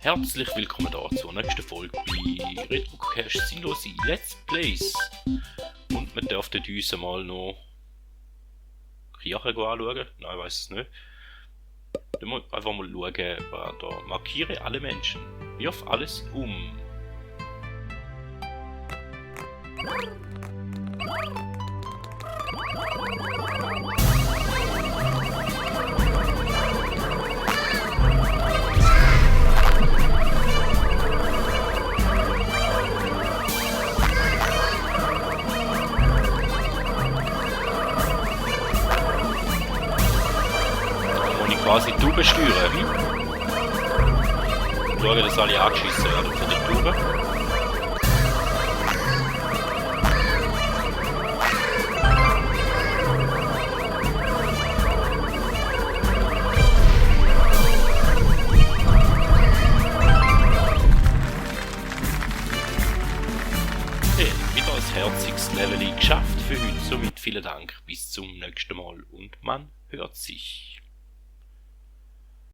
Herzlich willkommen da zur nächsten Folge bei RetroCast sinnlose Let's Plays. Und wir dürften uns mal noch Kirche anschauen. Nein, ich weiss es nicht. Dann müssen wir einfach mal schauen, was da markiere alle Menschen. Wirf alles um. Quasi die Tube steuern. Schauen, dass alle angeschissen werden von der Tube. Okay, wieder ein herziges Level geschafft für heute. Somit vielen Dank, bis zum nächsten Mal und man hört sich.